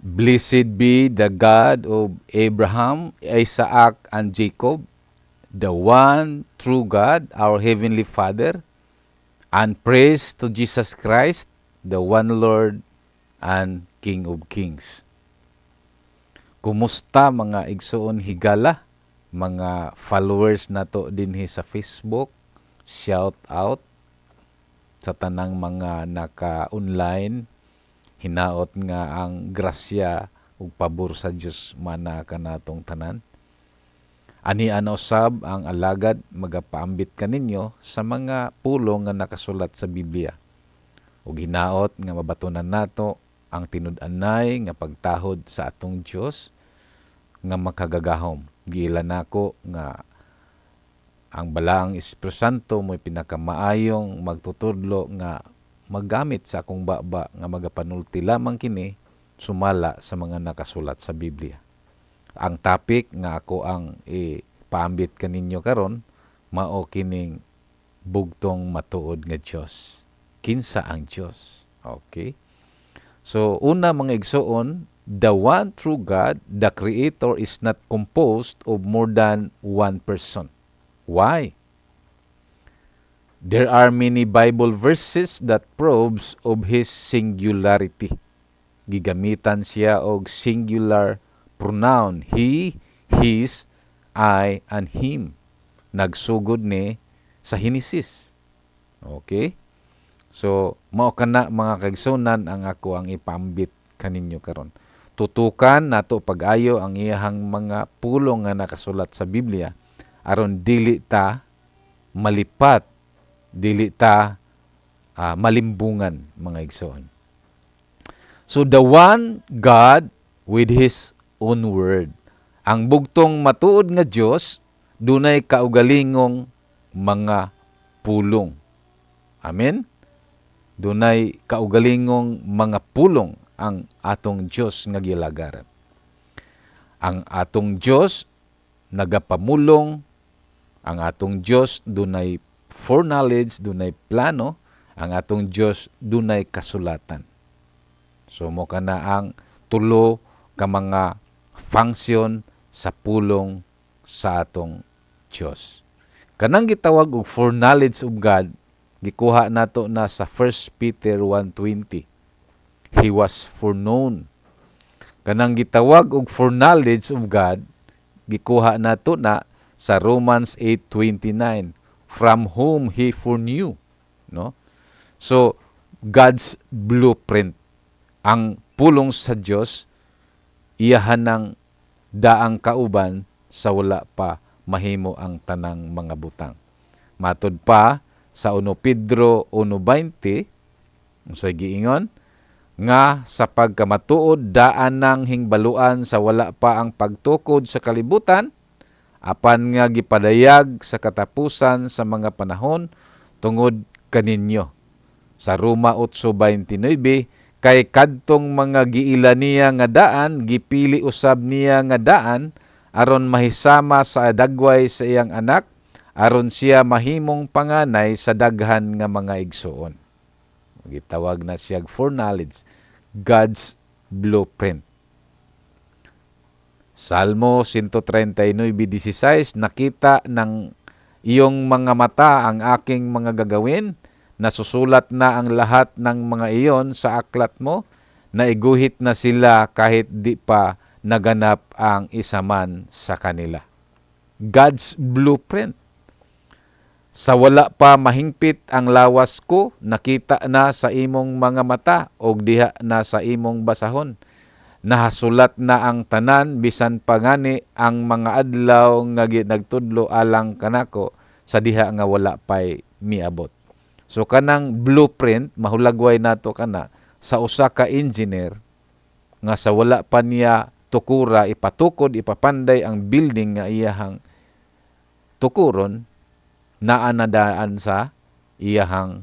Blessed be the God of Abraham, Isaac, and Jacob, the one true God, our heavenly Father, and praise to Jesus Christ, the one Lord and King of Kings. Kumusta, mga igsoon higala, mga followers nato dinhi sa Facebook? Shout out sa tanang mga naka-online. Hinaot nga ang grasya ug pabor sa Dios mana kanatong tanan. Ani ana usab ang alagad magapaambit kaninyo sa mga pulong nga nakasulat sa Biblia. Ug hinaot nga mabatunan nato ang tinud-anay nga pagtahod sa atong Dios nga makagagahom. Giila nako nga ang Balaang Espiritu Santo mo'y pinakamaayong magtutudlo nga maggamit sa akong baba nga magapanulti lamang kini sumala sa mga nakasulat sa Biblia. Ang topic nga ako ang ipaambit kaninyo karon mao kining bugtong matuod nga Dios. Kinsa ang Dios? Okay? So una, mga igsoon, the one true God, the Creator, is not composed of more than one person. Why? There are many Bible verses that proves of His singularity. Gigamitan siya og singular pronoun, he, his, I, and him. Nagsugod ni sa Henesis. Okay? So, mao kana, mga kaigsunan, ang ako ang ipambit kaninyo karon. Tutukan nato pag-ayo ang iyahang mga pulong nga nakasulat sa Biblia aron dili ta malipat, dili ta malimbungan, mga igsoon. So the one God with His own word. Ang bugtong matuod nga Dios dunay kaugalingong mga pulong. Amen? Dunay kaugalingong mga pulong ang atong Dios nga gilagaran. Ang atong Dios nagapamulong, ang atong Dios dunay foreknowledge, dunay plano, ang atong Dios dunay kasulatan. So mao kana ang tulo ka mga function sa pulong sa atong Dios. Kanang gitawag og foreknowledge of God, gikuha nato na sa 1 Peter 1:20. He was foreknown. Kanang gitawag og foreknowledge of God, gikuha nato na sa Romans 8:29, from whom He foreknew, no? So God's blueprint, ang pulong sa Dios, iyahan ng daang kauban sa wala pa mahimo ang tanang mga butang. Matud pa sa 1 Pedro 1:20, unsay giingon? Nga sa pagkamatuod daan nang hingbaluan sa wala pa ang pagtukod sa kalibutan, apan nga gipadayag sa katapusan sa mga panahon tungod kaninyo. Sa Roma 8:29, kay kadtong mga giila niya nga daan, gipili usab niya nga daan aron mahisama sa dagway sa iyang anak, aron siya mahimong panganay sa daghan nga mga igsuon. Gitawag na siya foreknowledge, God's blueprint. Salmo 139:16, nakita ng iyong mga mata ang aking mga gagawin, nasusulat na ang lahat ng mga iyon sa aklat mo, naiguhit na sila kahit di pa naganap ang isa man sa kanila. God's blueprint. Sa wala pa mahingpit ang lawas ko, nakita na sa imong mga mata og diha na sa imong basahon. Nahasulat na ang tanan, bisan pa ngani ang mga adlaw nga nagtudlo alang kanako sa diha nga wala pay miabot. So kanang blueprint, mahulagway nato kana sa usa ka engineer nga sa wala pa niya tukura, ipatukod, ipapanday ang building nga iyahang tukuron, naa na daan sa iyahang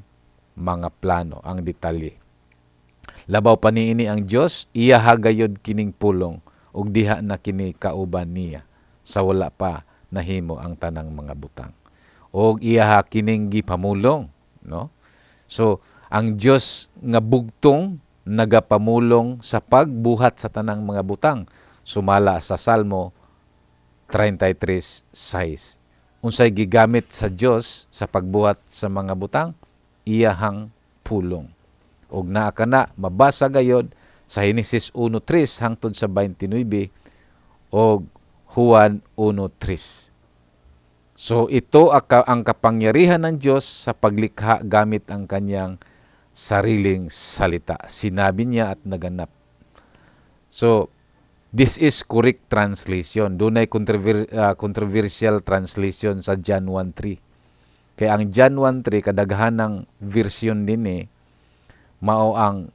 mga plano ang detalye. Labaw pa niini, ang Dios iyaha gayud kining pulong ug diha na kini kauban niya sa wala pa nahimo ang tanang mga butang. Og iyaha kining gipamulong, no? So ang Dios nga bugtong Nagapamulong sa pagbuhat sa tanang mga butang sumala sa Salmo 33:6. Unsay gigamit sa Dios sa pagbuhat sa mga butang? Iyahang pulong. Og naa kana mabasa gayod sa Henesis 1:3 hangtod sa 29 og Juan 1:3. So ito ang kapangyarihan ng Diyos sa paglikha gamit ang kanyang sariling salita. Sinabi niya at naganap. So, this is correct translation. Dunay controversial translation sa John 1:3. Kaya ang John 1:3, kadaghan ng version din eh, mao ang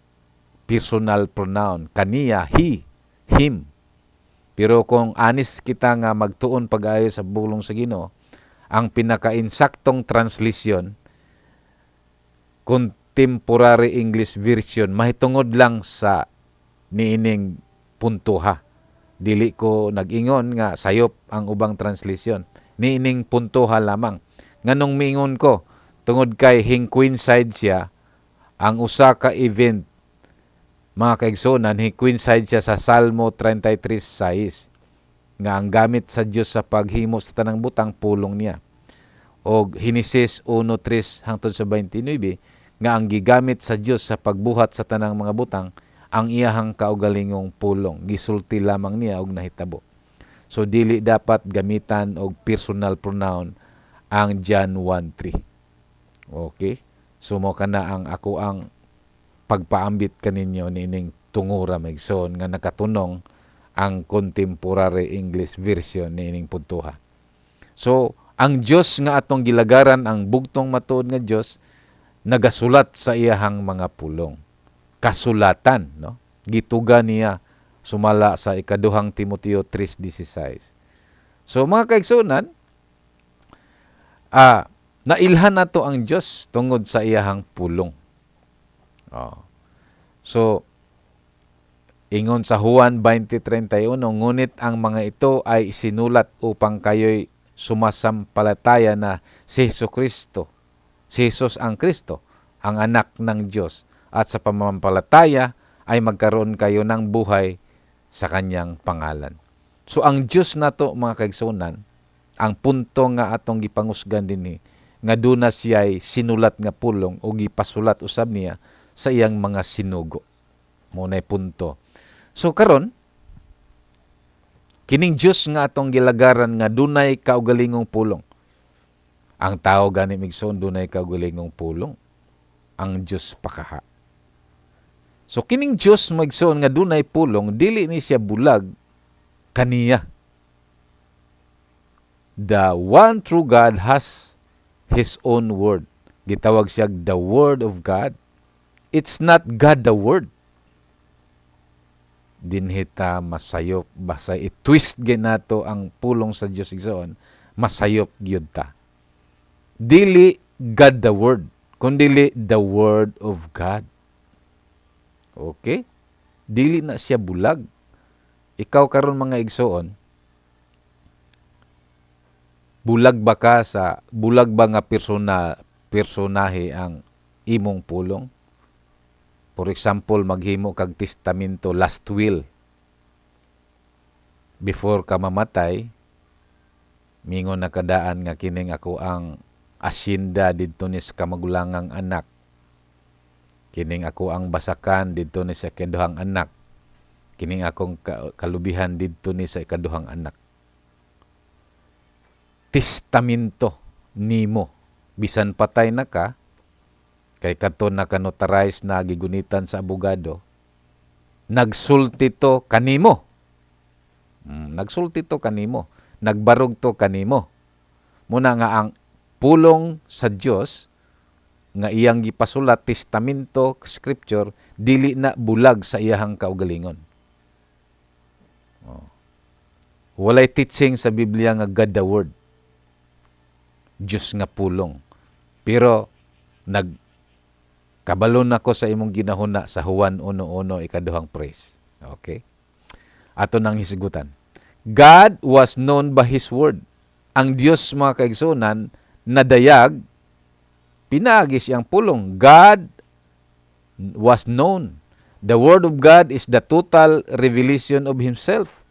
personal pronoun. Kaniya, he, him. Pero kung honest kita nga magtuon pag-ayo sa bulong sa Ginoo, ang pinaka-insaktong translation, Contemporary English Version, mahitungod lang sa niining puntuha. Dili ko nag-ingon nga sayop ang ubang translation. Niining puntuha lamang. Nganong miingon ko? Tungod kay hing-coincide siya ang usa ka event, mga kaigsuonan, coincide siya sa Salmo 33:6 nga ang gamit sa Dios sa paghimo sa tanang butang, pulong niya. Og Henesis 1:3 hangtod sa 29 nga ang gigamit sa Dios sa pagbuhat sa tanang mga butang ang iyahang kaugalingong pulong. Gisulti lamang niya og nahitabo. So dili dapat gamitan og personal pronoun ang John 1:3. Okay? So mo kana ang ako ang pagpaambit kaninyo niining tungura, maigsoon, nga nakatunong ang Contemporary English Version niining puntuha. So, ang Dios nga atong gilagaran, ang bugtong matuod nga Dios, nagasulat sa iyahang mga pulong. Kasulatan, no? Gituga niya sumala sa Ikaduhang Timoteo 3:16. So mga kaigsuonan, nailhan nato ang Dios tungod sa iyahang pulong. Oh. So ingon sa Juan 20:31, "Ngunit ang mga ito ay sinulat upang kayo'y sumasampalataya na si Jesu Kristo, si Jesus ang Kristo, ang anak ng Diyos, at sa pamamampalataya ay magkaroon kayo ng buhay sa kanyang pangalan." So ang Diyos nato, mga kaigsuonan, ang punto nga atong gipangusgan dinhi, nga duna siya'y sinulat nga pulong o gipasulat usab niya sa iyang mga sinugo. Mao nay punto. So karon, kining Dios nga atong gilagaran nga dunay kaugalingong pulong. Ang tao gani, migsoon, dunay kaugalingong pulong. Ang Dios pa kaha. So kining Dios, magsoon, nga dunay pulong, dili ni siya bulag kaniya. The one true God has His own word. Gitawag siya the Word of God. It's not God the Word. Dinhi ta masayop, basta i-twist ginato ang pulong sa Dios, igsoon, masayop gyud ta. Dili God the Word, kundili the Word of God. Okay? Dili na siya bulag. Ikaw karon, mga igsoon, bulag ba ka sa bulag ba nga personahe ang imong pulong? For example, maghimo kag testamento, last will. Before ka mamatay, mingon na kadaan nga kining ako ang asyenda didto ni sa kamagulangang anak. Kining ako ang basakan didto ni sa ikaduhang anak. Kining akong kalubihan didto ni sa ikaduhang anak. Testamento nimo. Bisan patay na ka, kay kadto naka-notarize na, gigunitan sa abogado, nagsulti to kanimo. Nagsulti to kanimo. Nagbarog to kanimo. Muna nga ang pulong sa Dios nga iyang gipasulat, testamento, scripture, dili na bulag sa iyahang kaugalingon. Oh. Walay teaching sa Biblia nga God the Word. Diyos nga pulong. Pero nag kabalo na ko sa imong ginahuna sa Juan 1:1, ikaduhang phrase. Okay? Ato nang hisgutan. God was known by His Word. Ang Dios, mga kaigsuonan, nadayag pinaagi siyang pulong. God was known. The Word of God is the total revelation of Himself.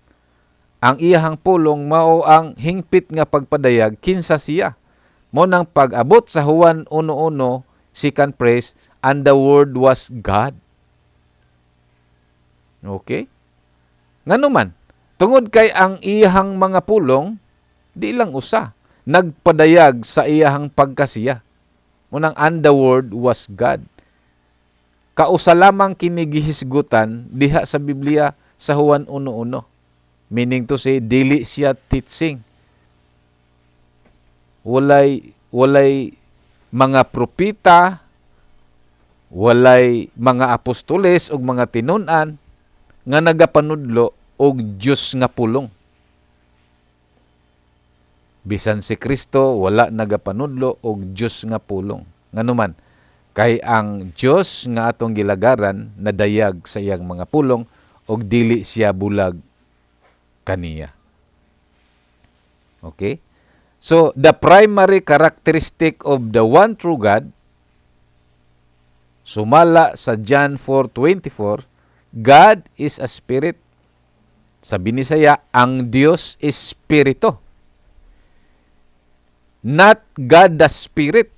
Ang iyahang pulong mao ang hingpit nga pagpadayag kinsa siya. Mao nang pag-abot sa Juan 1:1, second phrase, "And the Word was God." Okay? Ngano man, tungod kay ang iyahang mga pulong di lang usa nagpadayag sa iyahang pagkasiya. Mao nang "And the Word was God." Kausa lamang kini gihisgutan diha sa Biblia sa Juan 1:1. Meaning to say, dili siya teaching. Walay mga propeta, walay mga apostoles ug mga tinun-an nga nagapanudlo og Dios nga pulong. Bisan si Kristo wala nagapanudlo og Dios nga pulong. Ngano man, kay ang Dios nga atong gilagaran nadayag sa iyang mga pulong og dili siya bulag kaniya. Okay? So, the primary characteristic of the one true God, sumala sa John 4:24, God is a spirit. Sa Binisaya, ang Dios espiritu. Not God the Spirit.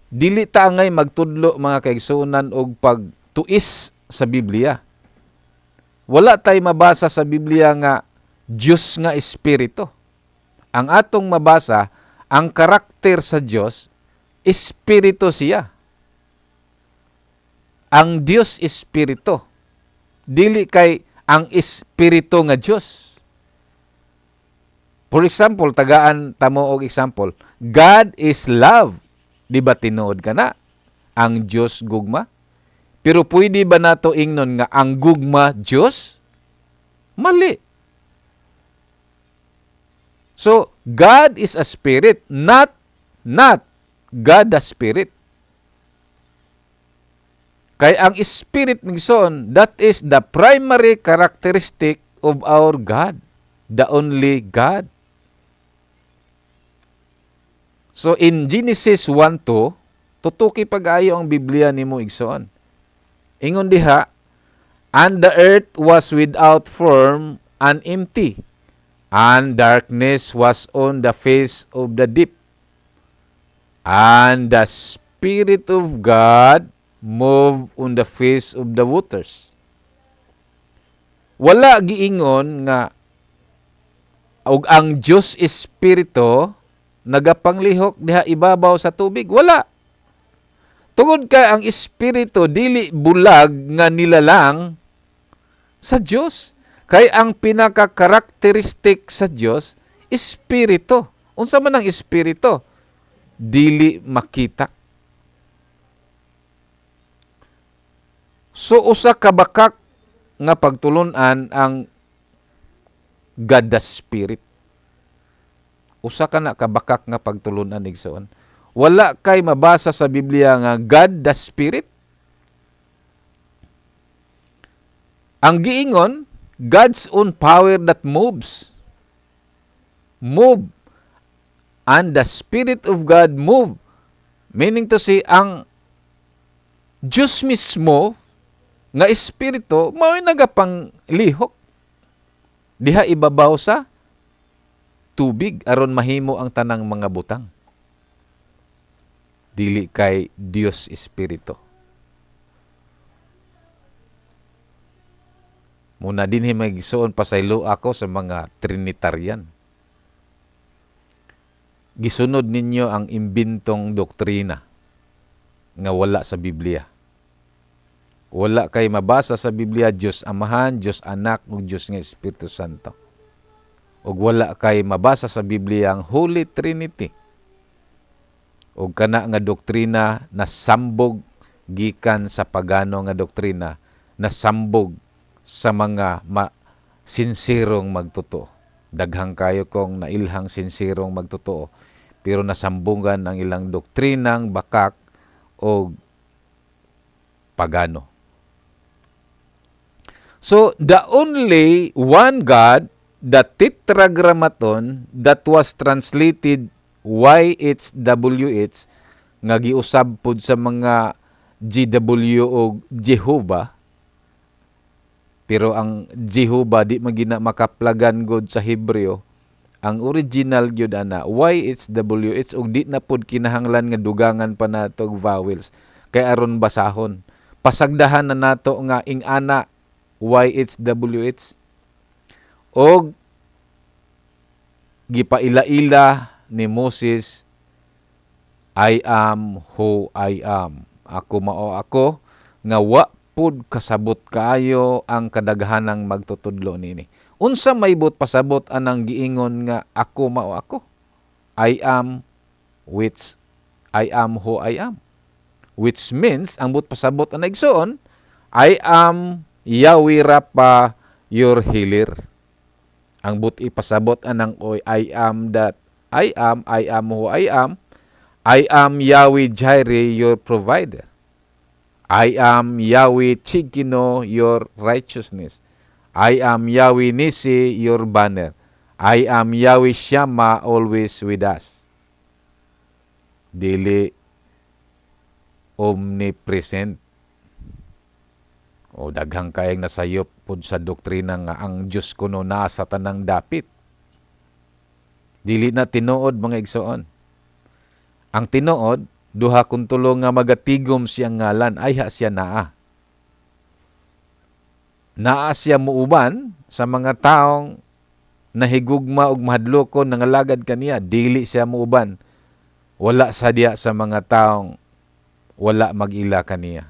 Dili ta angay magtudlo, mga kaigsuonan, og pagtuis sa Biblia. Wala tay mabasa sa Biblia nga Dios nga espiritu. Ang atong mabasa, ang karakter sa Dios, espiritu siya. Ang Dios espiritu. Dili kay ang espiritu nga Dios. For example, tagaan tamo og example. God is love. Di ba tinuod ka na? Ang Dios gugma. Pero pwede ba nato ingnon nga ang gugma Dios? Mali. So, God is a spirit, not God the Spirit. Kay ang spirit, migson, that is the primary characteristic of our God, the only God. So in Genesis 1:2, tutuki pag-ayo ang Biblia nimo, igsoon. Ingon diha, "And the earth was without form and empty, and darkness was on the face of the deep. And the Spirit of God moved on the face of the waters." Wala giingon nga og ang Dios Espiritu nagapanglihok diha ibabaw sa tubig. Wala. Tungod kay ang espiritu dili bulag nga nilalang sa Dios. Kay ang pinaka-characteristic sa Dios, espiritu. Unsa man ang espiritu? Dili makita. So usa ka bakak nga pagtulun-an ang God the Spirit. Usa ka na kabakak nga pagtulun-an, igsoon. Wala kay mabasa sa Biblia nga God the Spirit. Ang giingon, God's own power that moves. Move. And the Spirit of God move. Meaning to say, ang Diyos mismo nga Espiritu, mao'y nagapanglihok diha ibabaw sa tubig aron mahimo ang tanang mga butang. Dili kay Dios Espiritu. Muna dinhi magisuon pasaylo ako sa mga Trinitarian. Gisunod ninyo ang imbintong doktrina nga wala sa Biblia. Wala kay mabasa sa Biblia Dios Amahan, Dios Anak ug Dios nga Espiritu Santo. Ug wala kay mabasa sa Biblia ang Holy Trinity. Ug kana nga doktrina nasambog gikan sa pagano nga doktrina, nasambog sa mga sinsirong magtotoo. Daghang kayo kong nailhang sinsirong magtotoo, pero nasambungan ang ilang doktrinang bakak o pagano. So, the only one God, the Tetragrammaton that was translated YHWH, nga giusab pod sa mga GW og Jehovah, pero ang Jehovah di man gina makaplagan god sa Hebreo. Ang original gyud ana YHWH, ug di na pud kinahanglan nga dugangan pa nato og vowels kay aron basahon. Pasagdahan na nato nga ing-ana YHWH. Og gipaila-ila ni Moses, "I am who I am." Ako mao ako, nga wa pud kasabot kaayo ang kadaghanang magtutudlo niini. Unsa may buot pasabot anang giingon nga "Ako mao ako"? I am which I am who I am. Which means ang buot pasabot ana, igsoon, "I am Yahweh Rapha, your healer." Ang buot ipasabot anang oy "I am that I am, I am who I am," "I am Yahweh Jireh, your provider. I am Yahweh Tsidkenu, your righteousness. I am Yahweh Nisi, your banner. I am Yahweh Shammah, always with us." Dili omnipresent. O daghang kayang nasayop pod sa doktrina nga ang Diyos kuno naa sa tanang dapit. Dili na tinuod, mga igsoon. Ang tinuod, duha kun tulo nga magatigom siyang ngalan, ayha siya naa. Naa siya muuban sa mga taong nahigugma og mahadlokon, nangalagad kaniya. Dili siya muuban. Wala sa diya sa mga taong wala mag-ila kaniya.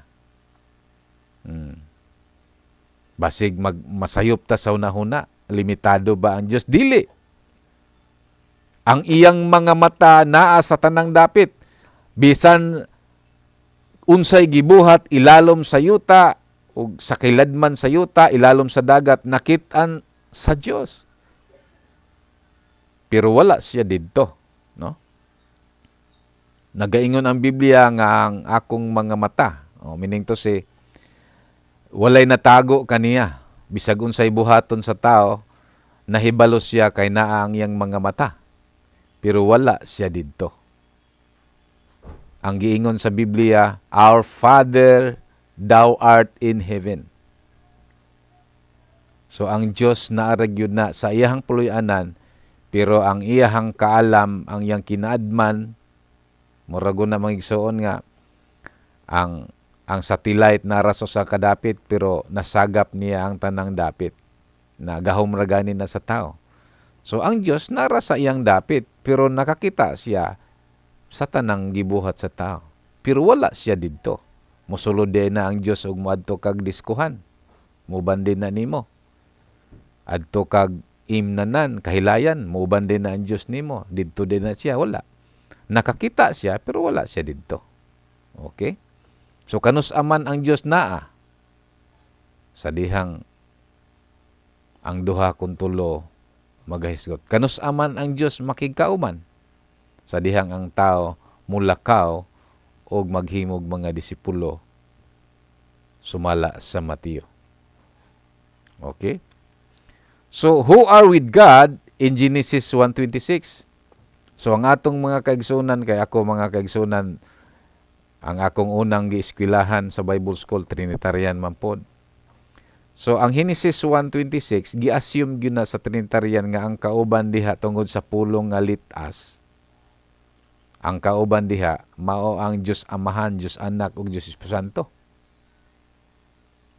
Basig mag masayop ta sa hunahuna, limitado ba ang Dios? Dili. Ang iyang mga mata naa sa tanang dapit. Bisan unsay gibuhat ilalom sa yuta ug sa kiladman sa yuta, ilalom sa dagat, nakit-an sa Dios. Pero wala siya didto, no? Nagaingon ang Biblia nga ang akong mga mata, oh, meaning to say, walay natago kaniya. Bisag unsay buhaton sa tao, nahibalo siya kay naa ang iyang mga mata. Pero wala siya didto. Ang giingon sa Biblia, "Our Father, thou art in heaven." So ang Dios naa ra gyud na sa iyahang puloy-anan, pero ang iyahang kaalam, ang iyang kinaadman, murag na, mga igsoon, nga ang satellite nara sa kadapit pero nasagap niya ang tanang dapit na gahom ra gani na sa tao. So ang Dios nara sa iyang dapit pero nakakita siya sa tanang gibuhat sa tao. Pero wala siya didto. Mosulod din na ang Dios ug moadto kag diskuhan. Muban din na nimo. Adto kag imnanan, kahilayan, muban din na ang Dios nimo. Didto din na siya, wala. Nakakita siya pero wala siya didto. Okay? So kanus aman ang Dios naa? Sa dihang ang duha kun tulo magahisgot. Kanus aman ang Dios makigkauman? Sa dihang ang tao mulakaw og maghimog mga disipulo sumala sa Mateo. Okay? So, who are with God in Genesis 1:26? So, ang atong mga kaigsunan, kay ako, mga kaigsunan, ang akong unang gieskwilahan sa Bible School, Trinitarian man pod. So, ang Genesis 1:26, gi-assume gyud na sa Trinitarian nga ang kauban diha, tungod sa pulong nga "let us." Ang kauban diha mao ang Dios Amahan, Dios Anak ug Dios Espiritu Santo.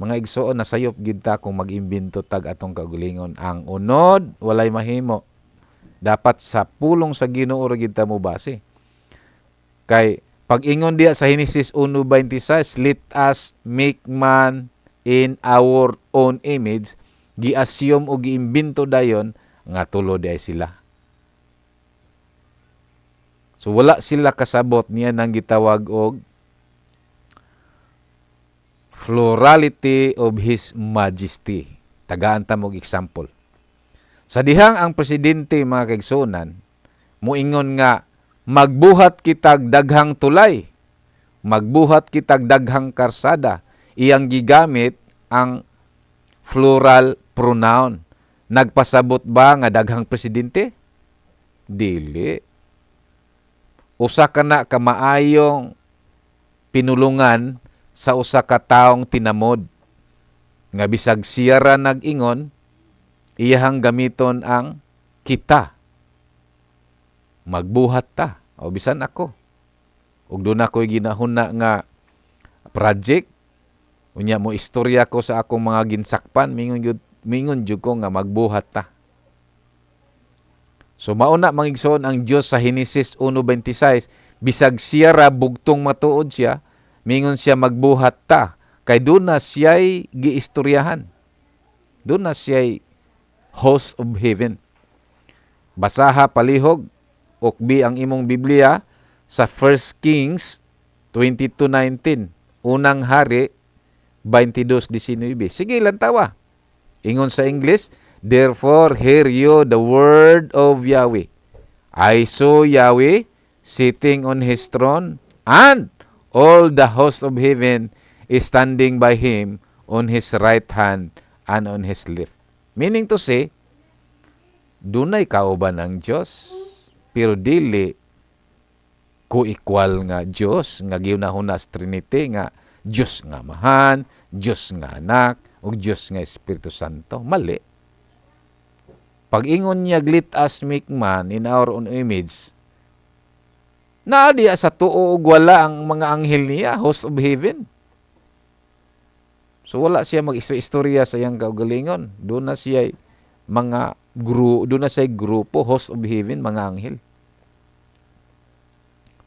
Mga igsoon, nasayop gid ta kung mag-imbento tag atong kaugalingon. Ang unod, walay mahimo. Dapat sa pulong sa Ginoo ra gid ta mo base. Kay pag-ingon diha sa Genesis 1:26, "Let us make man in our own image," gi-assume o giimbento dayon nga tulo diay sila. So wala sila kasabot niya nang gitawag og plurality of His Majesty. Tagaan ta mo example. Sa dihang ang presidente, mga kaigsuonan, muingon nga magbuhat kitag daghang tulay, magbuhat kitag daghang karsada, iyang gigamit ang plural pronoun. Nagpasabot ba nga daghang presidente? Dili. Usa ka na kamaayong pinulungan sa usa ka taong tinamod nga bisag siya ra nag-ingon, iyahang gamiton ang "kita". Magbuhat ta o bisan ako ug doon ako'y ginahuna nga project, unya mo istorya ko sa akong mga ginsakpan, mingon jud ko nga magbuhat ta. So mao na, mga igsoon, ang Dios sa Henesis 1:26, bisag siya ra bugtong matuod siya, mingon siya magbuhat ta kay doon na siya'y giistoryahan. Doon na siya'y host of heaven. Basaha palihog, ukbi ang imong Biblia sa 1 Kings 22:19. Unang Hari 22:19. Sige, lantawa. Ingon sa English, "Therefore hear you the word of Yahweh. I saw Yahweh sitting on his throne and all the host of heaven is standing by him on his right hand and on his left." Meaning to say, dunay kauban ang Dios, pero dili ko-equal nga Dios nga giunahuna sa Trinity nga Dios nga Amahan, Dios nga Anak, ug Dios nga Espiritu Santo. Mali. Pag ingon niya, "Let us make man in our own image," naa diya sa tuo ug wala ang mga anghel niya, host of heaven. So wala siya mag-istorya sa iyang kaugalingon. Doon na siya grupo, host of heaven, mga anghel.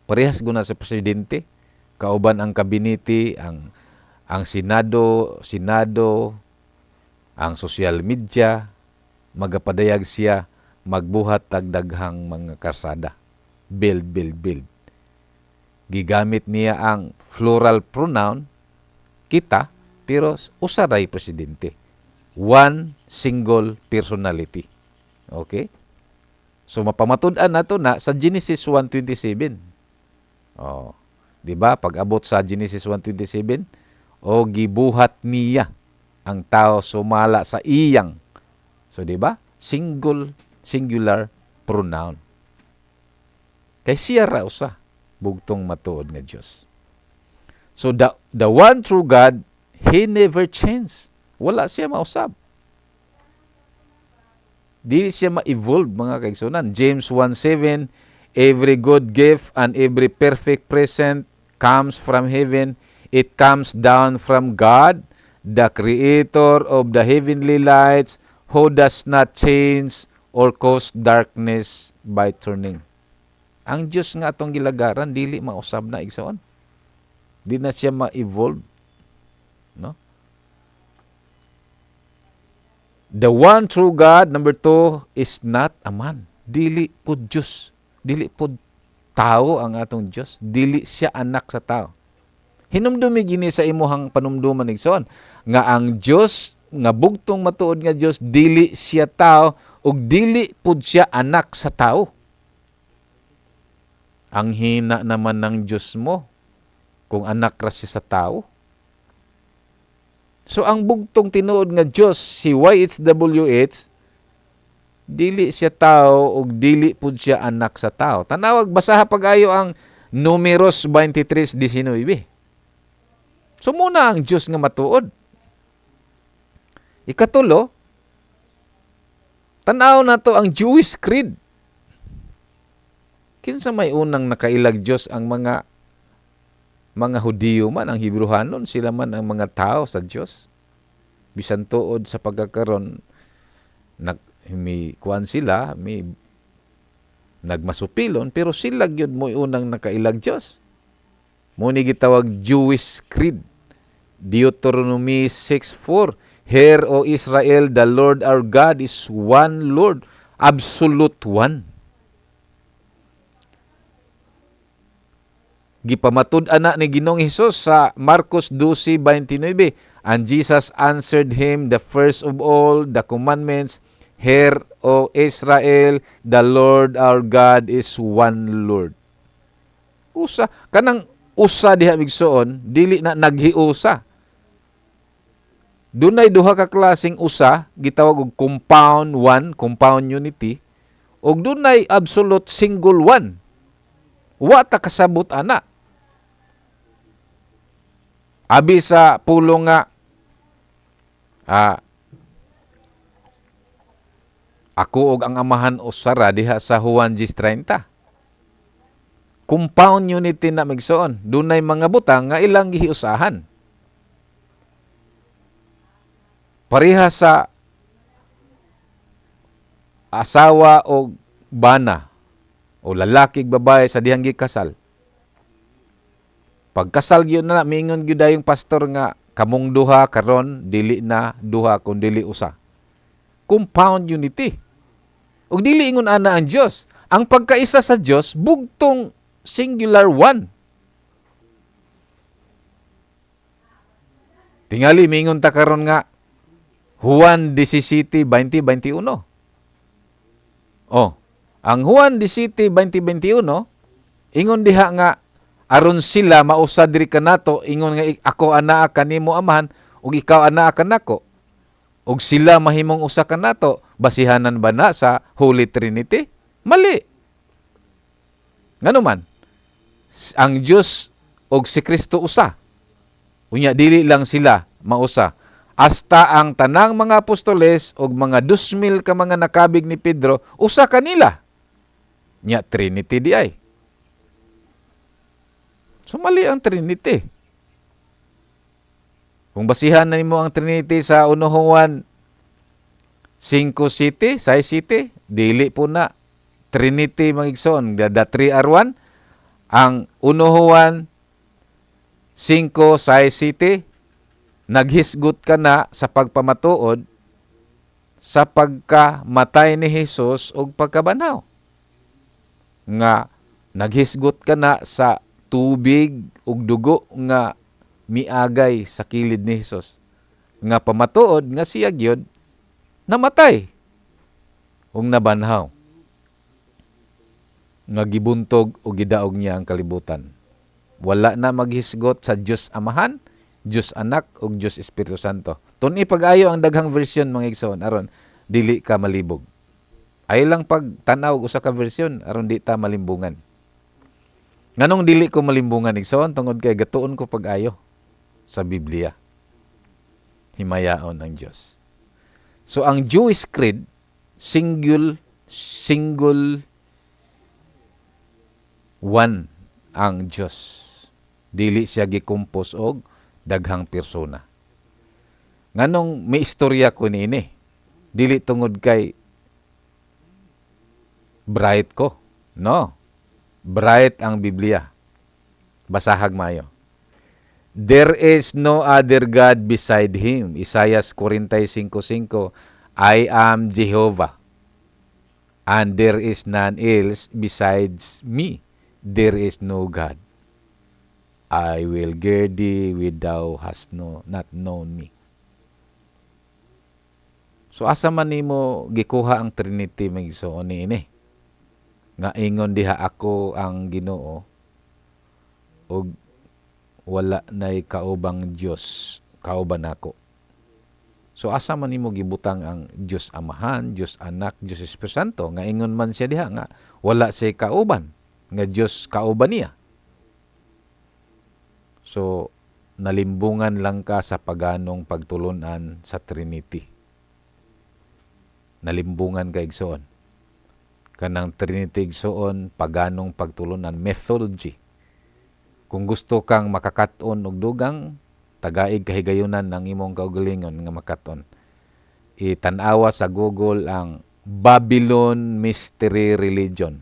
Parehas guna sa presidente, kauban ang kabinete, ang senado, ang social media, magapadayag siya magbuhat tag daghang mga karsada. Build, build, build. Gigamit niya ang plural pronoun, "kita," pero usa ray presidente. One single personality. Okay? So mapamatud-an nato na sa Genesis 1:27. Oh, 'di ba? Pag abot sa Genesis 1:27, o gibuhat niya ang tao sumala sa iyang. So 'di ba? Singular pronoun. Kay siya ra usa bugtong matuod nga Dios. So the one true God, he never change. Wala siya mausab. Di siya ma-evolve, mga kaigsunan. James 1:7, "Every good gift and every perfect present comes from heaven. It comes down from God, the creator of the heavenly lights, who does not change or cause darkness by turning." Ang Diyos nga atong gilagaran, dili mausab na, igsoon. Di na siya ma-evolve. No? The one true God, number two, is not a man. Dili po Diyos. Dili po tao ang atong Diyos. Dili siya anak sa tao. Hinumdumi gini sa imuhang panumduman, igsoon, nga ang Diyos nga bugtong matuod nga Diyos, dili siya tao ug dili pud siya anak sa tao. Ang hina naman ng Diyos mo kung anak ra siya sa tao. So ang bugtong tinuod nga Diyos, si YHWH, dili siya tao ug dili pud siya anak sa tao. Tanawag, basaha pag-ayo ang Numeros 23:19. So muna ang Diyos nga matuod. Ikatulo, tanaw na to ang Jewish Creed. Kinsa may unang nakailag Diyos? Ang mga Hudiyo man, ang Hebrehanon, sila man ang mga tao sa Diyos. Bisan tuod sa pagkakaron nag mi kuan sila, mi nagmasupilon, pero sila gyud mo unang nakailag Diyos. Mo ni gitawag Jewish Creed. Deuteronomy 6:4, "Hear, O Israel, the Lord our God is one Lord," absolute one. Gipamatud-an na ni Ginoong Hesus sa Marcos 12:29. "And Jesus answered him the first of all the commandments, 'Hear, O Israel, the Lord our God is one Lord.'" Usa kanang usa diha, igsoon, dili na naghiusa. Dunay duha ka klaseng usa, gitawag og compound one, compound unity, ug dunay absolute single one. Wa ta kasabot ana. Abi sa pulong nga ako og ang Amahan usara diha sa Juan 10:30. Compound unity na, migsoon. Dunay mga butang nga ilang gihiusahan. Pareha sa asawa o bana o lalaki ug babae sa dihang gikasal. Pagkasal gyud na, miingon gyud dayong pastor nga kamong duha karon dili na duha kun dili usa. Compound unity. Ug dili ingon ana ang Dios. Ang pagkaisa sa Dios bugtong singular one. Tingali miingon ta karon nga Juan 17:20-21. Oh, ang Juan 17:20-21 ingon diha nga aron sila mausa diri kanato, ingon nga ako anaa kanimo Amahan ug ikaw anaa kanako ug sila mahimong usa kanato. Basihanan ba na sa Holy Trinity? Mali. Ngano man ang Dios og si Kristo usa. Unya dili lang sila mausa, hasta ang tanang mga apostoles og mga 2,000 ka mga nakabig ni Pedro usa kanila. Nya Trinity di ay. So mali ang Trinity. Kung basihan na nimo ang Trinity sa 1 Juan 5 City, 6 City, dili po na Trinity, mga igsoon. The 3 are 1. Ang 1 Juan 5 6 City, naghisgot ka na sa pagpamatuod sa pagkamatay ni Hesus ug pagkabanhaw. Nga naghisgot ka na sa tubig ug dugo nga miagay sa kilid ni Hesus. Nga pamatuod nga siya gyud namatay ug nabanhaw. Nga gibuntog ug gidaog niya ang kalibutan. Wala na maghisgot sa Dios Amahan, Dios Anak ug Dios Espiritu Santo. Tun-i pag-ayo ang daghang version, mga igsoon, aron dili ka malibog. Ay lang pag tan-aw og usa ka version aron di ta malimbungan. Nganong dili ko malimbungan, igsoon? Tungod kay gatuon ko pag-ayo sa Biblia. Himayaon ang Dios. So ang Jewish creed, single single one ang Dios. Dili siya gikompos og daghang persona. Nganong may istorya ko niini? Dili tungod kay bright ko. No. Bright ang Biblia. Basahag mayo. There is no other God beside Him. Isaiah 45:5. I am Jehovah, and there is none else besides me. There is no God. I will gird thee with thou hast no, not known me. So asa man nimo gikuha ang Trinity, mga igsoon, niini? Nga ingon diha, ako ang Ginoo ug wala nay kaubang Dios kauban nako. So asa man nimo gibutang ang Dios Amahan, Dios Anak, Dios Espiritu Santo nga ingon man siya diha nga wala siya kauban nga Dios kauban niya? So nalimbungan lang ka sa paganong pagtulunan sa Trinity. Nalimbungan ka, igsoon. Kanang Trinity, igsoon, paganong pagtulunan, mythology. Kung gusto kang makakat-on og dugang, tagaig kahigayunan ng imong kaugalingon nga makat-on. Itan-awa sa Google ang Babylon Mystery Religion.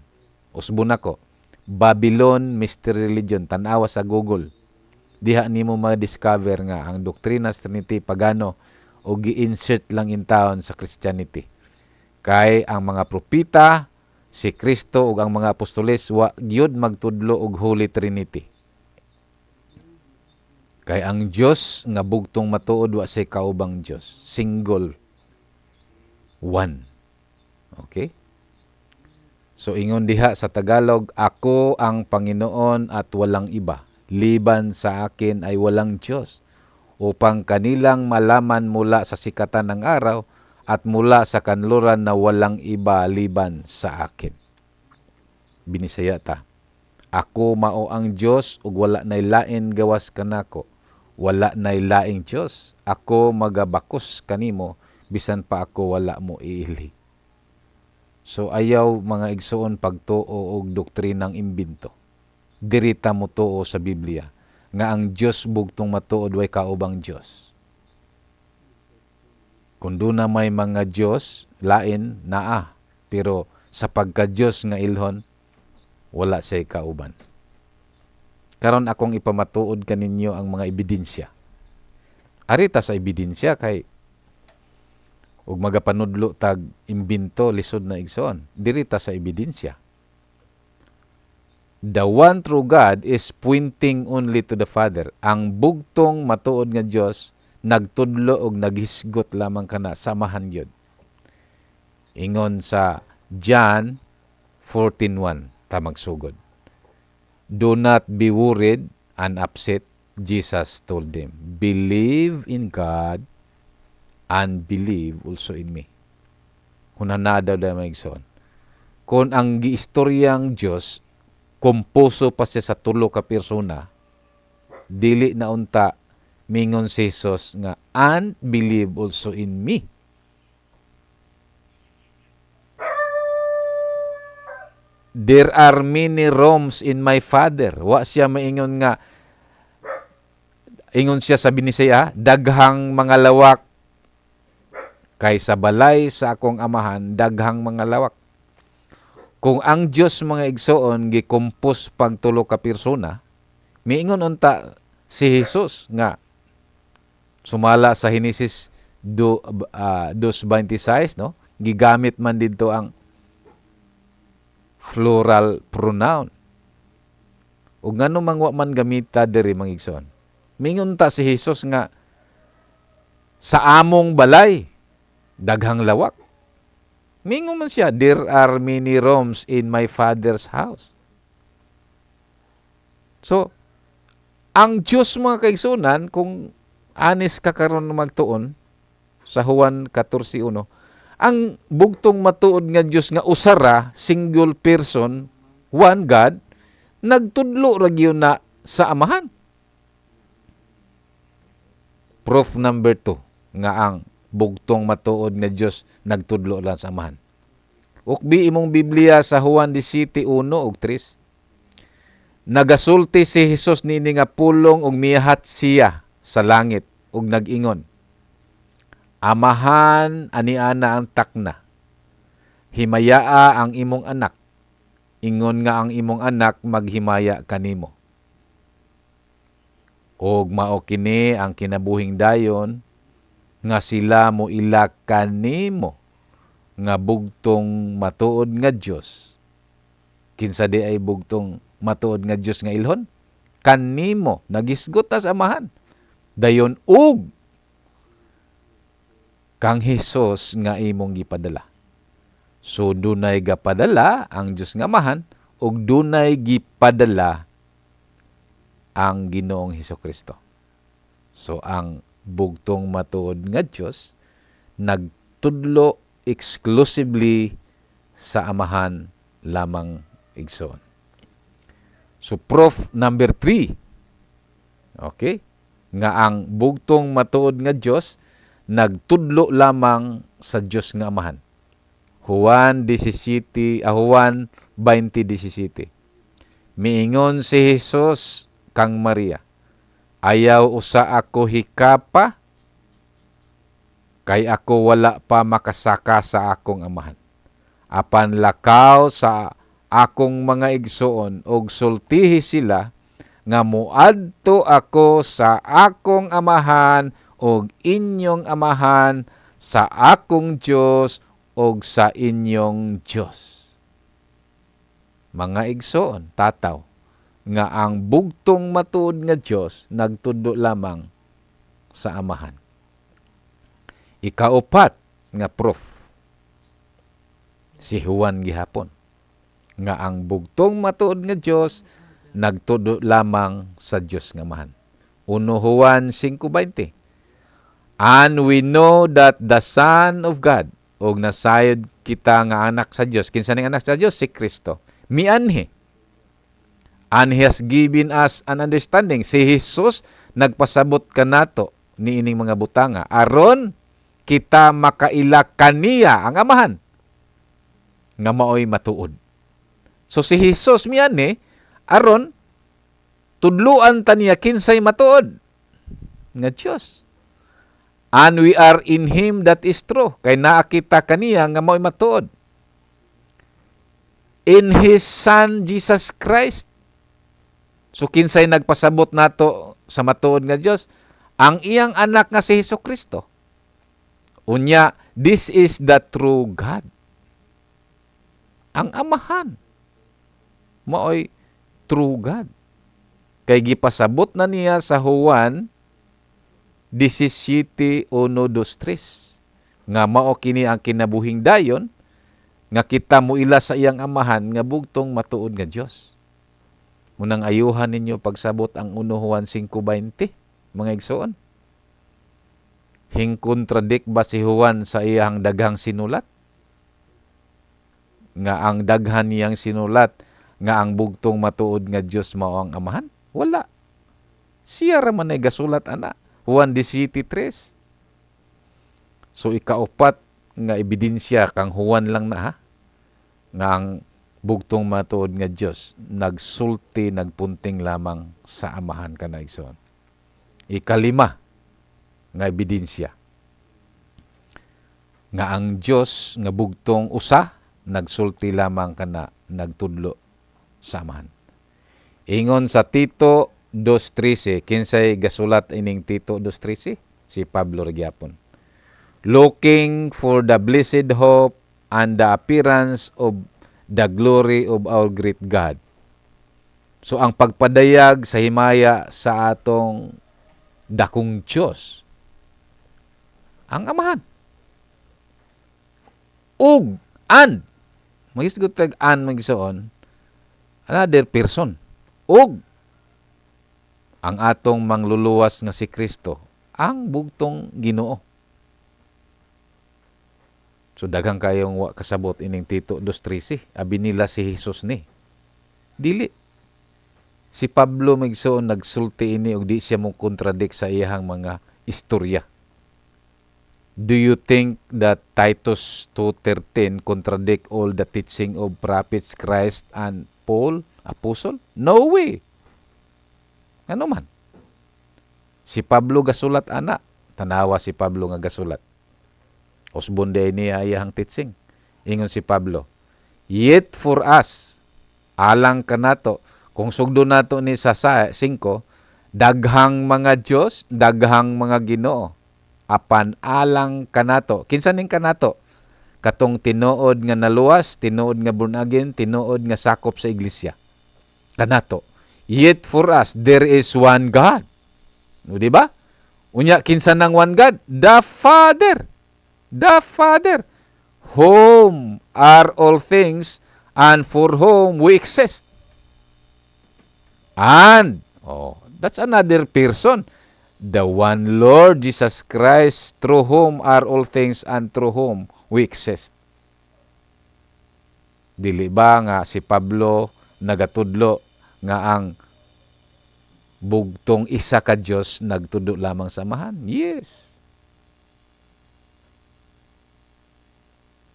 Usbon nako. Babylon Mystery Religion. Tan-awa sa Google. Diha nimo ma-discover nga ang doktrina sa Trinity pagano o gi-insert lang in town sa Christianity. Kay ang mga propeta, si Kristo ug ang mga apostoles wa gyud magtudlo og Holy Trinity. Kay ang Dios nga bugtong matuod wa say kaubang Dios, single one. Okay? So ingon diha sa Tagalog, "Ako ang Panginoon at walang iba. Liban sa akin ay walang Diyos. Upang kanilang malaman mula sa sikatan ng araw at mula sa kanluran na walang iba liban sa akin." Binisaya ta. "Ako mao ang Dios ug wala nay lain gawas kanako." Wala nay laing Dios. Ako magabakos kanimo bisan pa ako wala mo iilhi. So ayaw, mga igsuon, pagtuo og doktrinang imbento. Diri ta mo tuo sa Biblia nga ang Dios bugtong matuod way kaubang Dios. Kung duna may mga Dios lain naa, pero sa pagka Dios nga ilhon, wala siya'y kauban. Karon akong ipamatuod kaninyo ang mga ebidensya. Ari ta sa ebidensya kay ug magapanudlo tag imbento, lisod na, igsoon. Diri ta sa ebidensya. The one true God is pointing only to the Father. Ang bugtong matuod nga Dios nagtudlo og naghisgot lamang kana sa Amahan gyud. Ingon sa John 14:1, ta magsugod. "Do not be worried and upset," Jesus told them. "Believe in God and believe also in me." Hunahuna daw mga igsoon. Kung ang giistoryang Dios komposo pa siya sa tulo ka persona, dili na unta mingon si Jesus nga "and believe also in me." "There are many rooms in my Father." Wa siya maingon nga ingon siya sa Binisaya, daghang mga lawak kay sa balay sa akong Amahan daghang mga lawak. Kung ang Dios, mga igsoon, gikompos pag tulo ka persona, miingon unta si Jesus nga sumala sa Henesis 2:26, no? Gigamit man didto ang plural pronoun. Ug ngano mang wa man gamita diri, mga igsoon? Mingon ta si Jesus nga sa among balay daghang lawak. Mingon man siya, "There are many rooms in my Father's house." So, ang Diyos, mga kaigsunan, kung anis ka karon magtuon sa Juan 14:1, ang bugtong matuod nga Dios nga usara, single person, one God, nagtudlo ra gyud na sa Amahan. Proof number 2 nga ang bugtong matuod nga Dios nagtudlo lang sa Amahan. Ukbi imong Biblia sa Juan 17:1 ug 3. Nagasulti si Jesus niini nga pulong ug miyahat siya sa langit ug nag-ingon, "Amahan, ani-ana ang takna. Himayaa ang imong anak. Ingon nga ang imong anak maghimaya kanimo. Og mao kini ang kinabuhing dayon nga sila mo ila kanimo nga bugtong matuod nga Dios." Kinsa di ay bugtong matuod nga Dios nga ilhon? Kanimo, nagisgot ta sa Amahan. Dayon ug kang Hesus nga imong gipadala. So dunay gapadala ang Dios nga Amahan ug dunay gipadala ang Ginoong Hesukristo. So ang bugtong matuod nga Dios nagtudlo exclusively sa Amahan lamang, igsoon. So proof number 3. Okay? Nga ang bugtong matuod nga Dios nagtudlo lamang sa Dios nga Amahan. Juan 17, Juan 20:17. Miingon si Jesus kang Maria, "Ayaw usa ako hikapa kay ako wala pa makasaka sa akong Amahan. Apan lakaw sa akong mga igsoon og sultihi sila nga muadto ako sa akong Amahan og inyong Amahan, sa akong Dios og sa inyong Dios." Mga igsoon, tataw nga ang bugtong matuod nga Dios nagtudlo lamang sa Amahan. Ikaupat nga proof, si Juan gihapon nga ang bugtong matuod nga Dios nagtudlo lamang sa Dios nga Amahan. 1 Juan 5:20. "And we know that the Son of God," og nasayod kita nga anak sa Dios. Kinsa ning anak sa Dios? Si Kristo. Mianhi. "And He has given us an understanding." Si Jesus nagpasabot kanato niining mga butanga aron kita makaila kaniya, ang Amahan, nga maoy matuod. So si Hesus miani aron tudluan ta niya kinsay matuod nga Dios. And we are in Him that is true. Kay naa kita kaniya nga maoy matuod. In His Son Jesus Christ. So kinsay nagpasabot nato sa matuod nga Dios? Ang iyang anak nga si Hesus Kristo. Unya, this is the true God. Ang Amahan maoy true God. Kay gipasabot na niya sa Juan 17:1, 2, 3 nga mao kini ang kinabuhing dayon nga kita muila sa iyang Amahan nga bugtong matuod nga Dios. Unang ayuhan ninyo pagsabot ang 1 Juan 5:20, mga igsoon. Hing-contradict ba si Juan sa iyang daghang sinulat? Nga ang daghan niyang sinulat nga ang bugtong matuod nga Dios mao ang Amahan? Wala. Siya ra man ay gasulat ana. Juan 17:3. So ikaupat nga ebidensya kang Juan lang na ha, nga ang bugtong matuod nga Dios nagsulti, nagpunting lamang sa Amahan kana, igsoon. Ikalima nga ebidensya nga ang Dios nga bugtong usa nagsulti lamang kana, nagtudlo sa Amahan. Ingon sa Tito 2:13, kinsay gasulat ining Tito 2:13? Si Pablo ra gyapon. Looking for the blessed hope and the appearance of the glory of our great God. So ang pagpadayag sa himaya sa atong dakong Dios, ang Amahan. Ug and magisgot tag and, mga igsoon, another person. Ug ang atong mangluluwas nga si Kristo, ang bugtong Ginoo. So daghang kayong wa kasabot ining Tito 2:13. Abi nila si Jesus ni. Dili. Si Pablo, mga igsoon, nagsulti ini og di siya mo contradict sa iyahang mga istorya. Do you think that Titus 2:13 contradict all the teaching of prophets, Christ, and Paul, apostle? No way. Ano man? Si Pablo gasulat ana. Tanawa si Pablo nga gasulat. Usbon diay niya iyang teaching. Ingon si Pablo, "Yet for us," alang kanato, kung sugdo nato ni sa 5, daghang mga Dios, daghang mga Ginoo. Apan alang kanato. Kinsa ning kanato? Katong tinuod nga naluwas, tinuod nga born again, tinuod nga sakop sa iglesia. Kanato. "Yet for us there is one God." No, di ba? Unya kinsa nang one God? The Father. The Father, whom are all things and for whom we exist. And, oh, that's another person. The one Lord Jesus Christ, through whom are all things and through whom we exist. Dili ba nga si Pablo nagatudlo nga ang bugtong isa ka Dios nagtudlo lamang sa Amahan? Yes.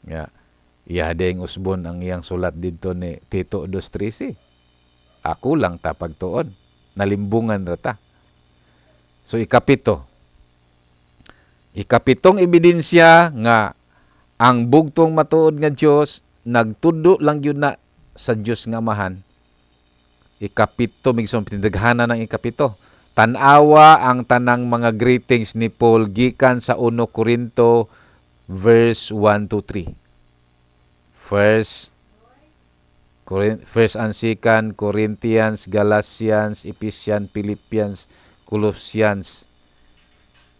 Nga iya ding usbon ang iyang sulat didto ni Tito 2:13. Ako lang ta pagtuon. Nalimbungan ra ta. So ikapito. Ikapitong ebidensya nga ang bugtong matuod nga Dios nagtudlo lang gyud na sa Dios nga Amahan. Ikapito, mga igsoon, pinadaghanan ng ikapito. Tan-awa ang tanang mga greetings ni Paul gikan sa 1 Corinto verse 1 to 3. First and Second Corinthians, Galatians, Ephesians, Philippians, Colossians,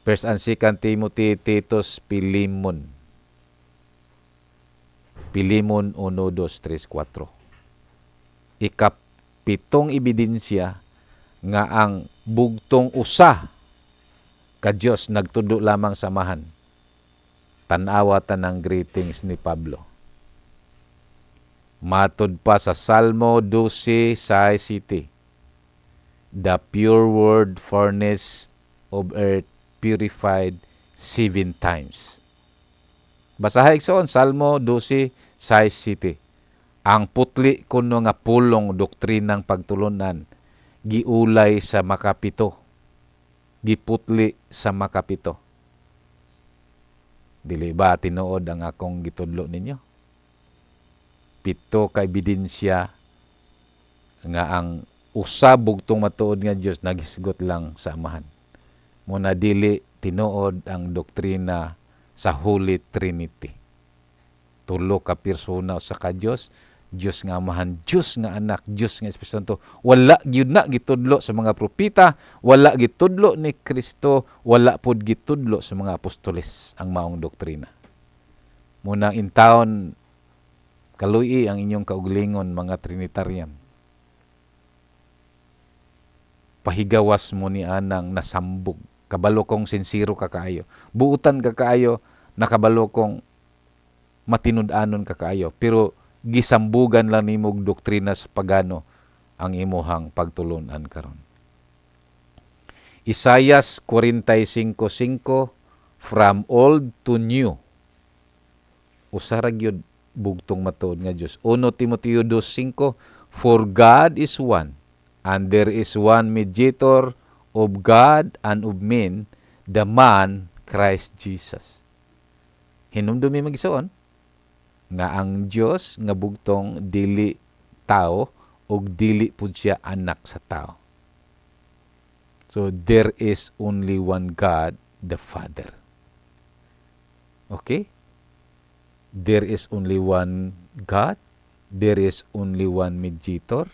First and Second Timothy, Titus, Philemon. Philemon 1, 2, 3, 4. Ikapitong ebidensya nga ang bugtong usa ka Dios nagtudlo lamang sa Amahan. Tan-awa tanang greetings ni Pablo. Matod pa sa Salmo 12 sa City. The pure word furnace of earth purified seven times. Basaha, igsoon, Salmo 12, 6-7. Ang putli kuno nga pulong, doktrinang pagtulunan, giulay sa makapito. Giputli sa makapito. Dili ba tinuod ang akong gitudlo ninyo? Pito ka ebidensya nga ang usa bugtong matuod nga Dios naghisgot lang sa Amahan. Muna dili tinuod ang doktrina sa Holy Trinity. Tulo ka persona sa ka Dios, Dios nga Amahan, Dios nga Anak, Dios nga Espiritu Santo. Wala gyud na gitudlo sa mga propeta, wala gitudlo ni Kristo, wala pud gitudlo sa mga apostoles ang maong doktrina. Muna intawon kaluyi ang inyong kaugalingon, mga Trinitarian. Pahigawas mo ni anang nasambog. Kabalo kong sinsiro ka kaayo. Buutan ka kaayo, nakabalo kong matinud-anon ka kaayo. Pero gisambugan lang nimo og doktrina sa pagano ang imuhang pagtulunan karon. Isayas 45:5, from old to new. Usa ra gyud bugtong matuod nga Dios. 1 Timoteo 2:5, "For God is one and there is one mediator of God and of men, the man Christ Jesus." Hinumdumi, mga igsoon, nga ang Dios nga bugtong dili tao ug dili pud siya anak sa tao. So there is only one God, the Father. Okay? There is only one God. There is only one mediator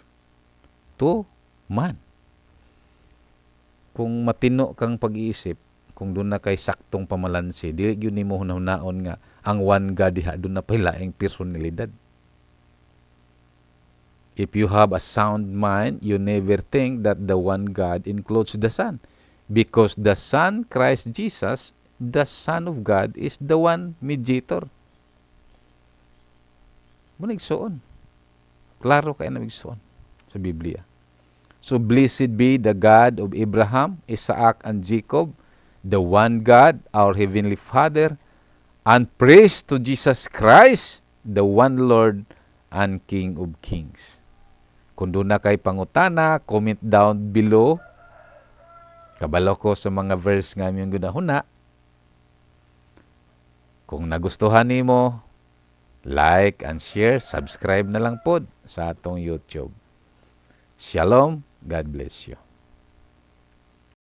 to man. Kung matino kang pag-iisip, kung duna kay saktong pamalansi, dili gyud nimo hunahunaon nga ang one God diha duna pay laing personalidad. If you have a sound mind, you never think that the one God includes the Son. Because the Son, Christ Jesus, the Son of God, is the one mediator. Muna, igsoon. Klaro kay na, igsoon, sa Biblia. So blessed be the God of Abraham, Isaac, and Jacob, the one God, our Heavenly Father, and praise to Jesus Christ, the one Lord and King of Kings. Kung duna kay pangutana, comment down below. Kabalo ko sa mga verse nga aming gunahuna. Kung nagustuhan nimo, like and share, subscribe na lang pod sa atong YouTube. Shalom, God bless you.